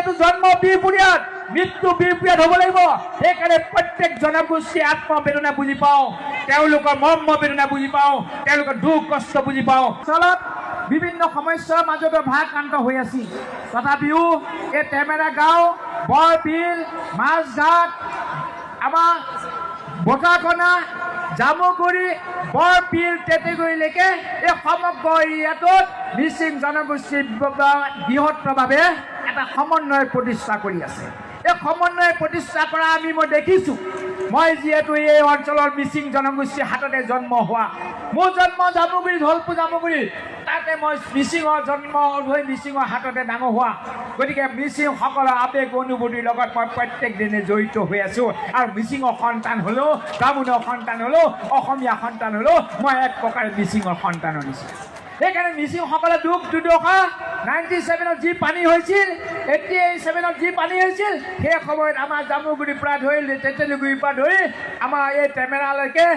যিহেতু জন্ম বিহপুৰীয়াত, মৃত্যু বিহপুৰীয়াত হ'ব লাগিব। সেইকাৰণে প্ৰত্যেক জনগোষ্ঠীৰ আত্মবেদনা বুজি পাওঁ, তেওঁলোকৰ মৰ্ম বেদনা বুজি পাওঁ, তেওঁলোকৰ দুখ কষ্ট বুজি পাওঁ। অঞ্চলত বিভিন্ন সমস্যাৰ মাজতো ভাৰাক্ৰান্ত হৈ আছিল। তথাপিও এই টেমেৰা গাঁও, বৰবিল, মাজঘাট, আমাৰ বটাকণা, জামুগুৰি, বৰবিল, তেতেগুৰিলৈকে এই সমগ্ৰ এৰিয়াটোত মিচিং জনগোষ্ঠীৰ বৃহত্তৰভাৱে এটা সমন্বয় প্ৰতিষ্ঠা কৰি আছে। এই সমন্বয় প্ৰতিষ্ঠা কৰা মই দেখিছোঁ। মই যিহেতু এই অঞ্চলৰ মিচিং জনগোষ্ঠীৰ হাততে জন্ম হোৱা, মোৰ জন্ম জামুগুৰি, ঢলপুৰ জামুগুৰি, তাতে মই মিচিঙৰ জন্ম হৈ মিচিঙৰ হাততে ডাঙৰ হোৱা। গতিকে মিচিংসকলৰ আৱেগ অনুভূতিৰ লগত মই প্ৰত্যেক দিনে জড়িত হৈ আছোঁ। আৰু মিচিঙৰ সন্তান হ'লেও, বামুণৰ সন্তান হ'লেও, অসমীয়া সন্তান হ'লেও মই এক প্ৰকাৰে মিচিঙৰ সন্তানৰ নিচিনা। সেইকাৰণে মিচিংসকলে দুখ দুৰ্দশা, 97ত যি পানী হৈছিল, 87ত যি পানী হৈছিল, সেই সময়ত আমাৰ জামুগুৰিৰ পৰা ধৰি, তেতেলীগুৰিৰ পৰা ধৰি আমাৰ এই টেমেৰালৈকে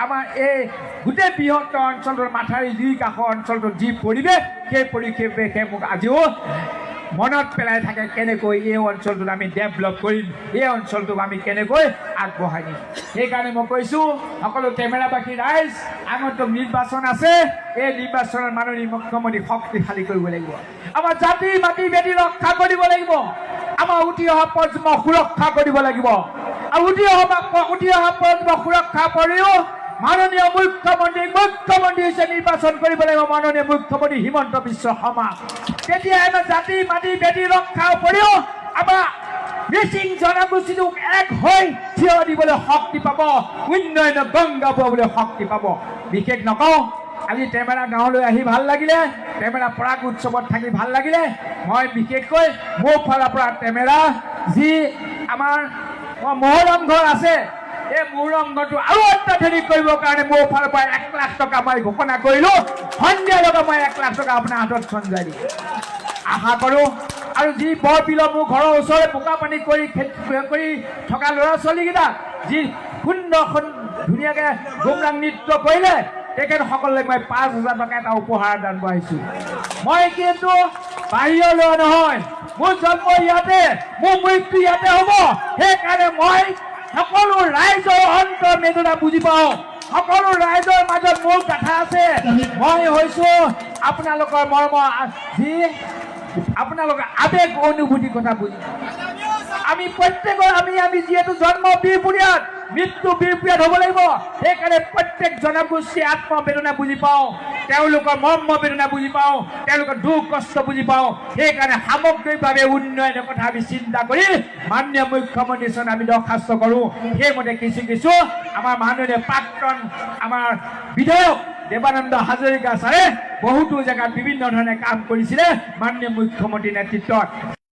আমাৰ এই গোটেই বৃহত্তৰ অঞ্চলটোৰ মাথাউৰি দুই কাষৰ অঞ্চলটোত যি পৰিৱেশ, সেই পৰিৱেশে মোক আজিও মনত পেলাই থাকে, কেনেকৈ এই অঞ্চলটোত আমি ডেভেলপ কৰিম, এই অঞ্চলটোক আমি কেনেকৈ আগবঢ়াই নিম। সেইকাৰণে মই কৈছোঁ, সকলো টেমেৰাবাসী ৰাইজ, আগন্তুক নিৰ্বাচন আছে। এই নিৰ্বাচনত মাননীয় মুখ্যমন্ত্ৰী শক্তিশালী কৰিব লাগিব। আমাৰ জাতি মাটি ভেটি ৰক্ষা কৰিব লাগিব। আমাৰ উঠি অহা প্ৰজন্ম সুৰক্ষা কৰিব লাগিব। আৰু উঠি অহা প্ৰজন্ম সুৰক্ষা কৰিও মাননীয় মুখ্যমন্ত্ৰী মুখ্যমন্ত্ৰী হিচাপে নিৰ্বাচন কৰিব লাগিব মাননীয় মুখ্যমন্ত্ৰী হিমন্ত বিশ্ব শৰ্মা। তেতিয়া আমাৰ জাতি মাটি ভেটি ৰক্ষাৰ উপৰিও আমাৰ মিচিং জনগোষ্ঠীটোক এক হৈ থিয় দিবলৈ শক্তি পাব, উন্নয়নৰ গংগা ববলৈ শক্তি পাব। বিশেষ নকওঁ। আজি টেমেৰা গাঁৱলৈ আহি ভাল লাগিলে, টেমেৰা পৰাগ উৎসৱত থাকি ভাল লাগিলে। মই বিশেষকৈ মোৰ ফালৰ পৰা টেমেৰা যি আমাৰ মহৰম ঘৰ আছে, এই মহৰম ঘৰটো আৰু অত্যাধুনিক কৰিবৰ কাৰণে মোৰ ফালৰ পৰা 1 লাখ টকা মই ঘোষণা কৰিলোঁ। সন্ধিয়াৰ লগত মই 1 লাখ টকা আপোনাৰ হাতত চঞ্জাই দিম, আশা কৰোঁ। আৰু যি বৰবিলৰ মোৰ ঘৰৰ ওচৰতে বোকা পানী কৰি খেতি কৰি থকা ল'ৰা ছোৱালীকেইটা যি সুন্দৰ ধুনীয়াকৈ গুমৰাং নৃত্য কৰিলে, তেখেতসকললৈ মই 5,000 টকা এটা উপহাৰ দান বঢ়াইছোঁ। মই কিন্তু বাহিৰৰ ল'ৰা নহয়। মোৰ জন্ম ইয়াতে, মোৰ মৃত্যু ইয়াতে হ'ব। সেইকাৰণে মই সকলো ৰাইজৰ অন্তৰ বেদনা বুজি পাওঁ। সকলো ৰাইজৰ মাজত মোৰ কথা আছে। মই হৈছো আপোনালোকৰ মৰ্ম, যি আপোনালোকৰ আৱেগ অনুভূতিৰ কথা বুজি পাওঁ। আমি প্ৰত্যেকৰ আমি আমি যিহেতু জন্ম বিহপুৰীয়াত, মৃত্যু বিহপুৰীয়াত হ'ব লাগিব। সেইকাৰণে প্ৰত্যেক জনগোষ্ঠীৰ আত্মবেদনা বুজি পাওঁ, তেওঁলোকৰ মৰ্ম বেদনা বুজি পাওঁ, তেওঁলোকৰ দুখ কষ্ট বুজি পাওঁ। সেইকাৰণে সামগ্ৰিকভাৱে উন্নয়নৰ কথা আমি চিন্তা কৰি মাননীয় মুখ্যমন্ত্ৰীৰ ওচৰত আমি দৰখাস্ত কৰোঁ। সেইমতে কিছু কিছু আমাৰ মাননীয় প্ৰাক্তন আমাৰ বিধায়ক দেৱানন্দ হাজৰিকা ছাৰে বহুতো জেগাত বিভিন্ন ধৰণে কাম কৰিছিলে মাননীয় মুখ্যমন্ত্ৰীৰ নেতৃত্বত।